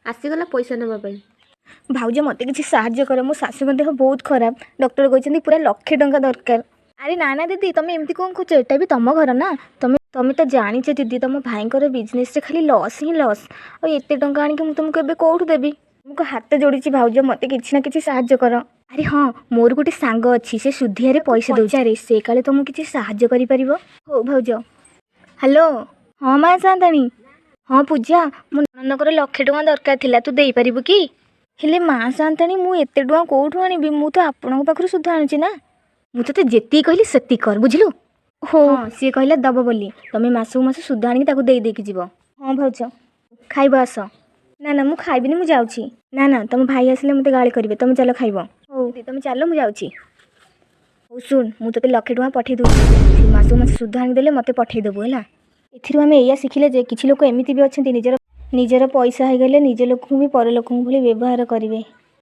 ଆସିଗଲା ପଇସା ନେବା ପାଇଁ। ଭାଉଜ, ମୋତେ କିଛି ସାହାଯ୍ୟ କର। ମୋ ଶାଶୁଙ୍କ ଦେହ ବହୁତ ଖରାପ। ଡକ୍ଟର କହିଛନ୍ତି ପୁରା ଲକ୍ଷେ ଟଙ୍କା ଦରକାର। ଆରେ ନା ନା ଦିଦି, ତମେ ଏମିତି କ'ଣ କହୁଛ? ଏଟା ବି ତମ ଘର ନା। ତମେ ତ ଜାଣିଛ ଦିଦି, ତମ ଭାଇଙ୍କର ବିଜନେସରେ ଖାଲି ଲସ୍ ହିଁ ଲସ୍। ଆଉ ଏତେ ଟଙ୍କା ଆଣିକି ମୁଁ ତମକୁ ଏବେ କେଉଁଠୁ ଦେବି? ତୁମକୁ ହାତ ଯୋଡ଼ିଛି ଭାଉଜ, ମୋତେ କିଛି ନା କିଛି ସାହାଯ୍ୟ କର। ଆରେ ହଁ, ମୋର ଗୋଟେ ସାଙ୍ଗ ଅଛି, ସେ ସୁଧିଆରେ ପଇସା ଦେଉଛି। ଆରେ ସେ କାଳେ ତମକୁ କିଛି ସାହାଯ୍ୟ କରିପାରିବ। ହଉ ଭାଉଜ। ହ୍ୟାଲୋ, ହଁ ମା ସାନ୍ତାଣୀ। ହଁ ପୂଜା, ମୋ ନଣନ୍ଦଙ୍କର ଲକ୍ଷେ ଟଙ୍କା ଦରକାର ଥିଲା, ତୁ ଦେଇପାରିବୁ କି? ହେଲେ ମା ସାନ୍ତାଣୀ, ମୁଁ ଏତେ ଟଙ୍କା କେଉଁଠୁ ଆଣିବି? ମୁଁ ତ ଆପଣଙ୍କ ପାଖରୁ ସୁଧ ଆଣୁଛି ନା। ମୁଁ ତୋତେ ଯେତିକି କହିଲି ସେତିକି କର, ବୁଝିଲୁ? ହଉ, ସିଏ କହିଲା ଦବ ବୋଲି। ତମେ ମାସକୁ ମାସ ସୁଧ ଆଣିକି ତାକୁ ଦେଇ ଦେଇକି ଯିବ। ହଁ ଭାଉଜ। ଖାଇବ ଆସ। ନା ନା, ମୁଁ ଖାଇବିନି, ମୁଁ ଯାଉଛି। ନା ନା, ତମ ଭାଇ ଆସିଲେ ମୋତେ ଗାଳି କରିବେ। ତମେ ଚାଲ ଖାଇବ। ହଉ ତମେ ଚାଲ, ମୁଁ ଯାଉଛି। ହଉ ଶୁଣ, ମୁଁ ତୋତେ ଲକ୍ଷେ ଟଙ୍କା ପଠେଇ ଦେଉଛି। ମାସକୁ ମାସ ସୁଧ ଆଣିଦେଲେ ମୋତେ ପଠେଇ ଦେବୁ, ହେଲା? ଏଥିରୁ ଆମେ ଏଇଆ ଶିଖିଲେ ଯେ କିଛି ଲୋକ ଏମିତି ବି ଅଛନ୍ତି, ନିଜର ନିଜର ପଇସା ହେଇଗଲେ ନିଜ ଲୋକଙ୍କୁ ବି ପର ଲୋକଙ୍କ ଭଳି ବ୍ୟବହାର କରିବେ।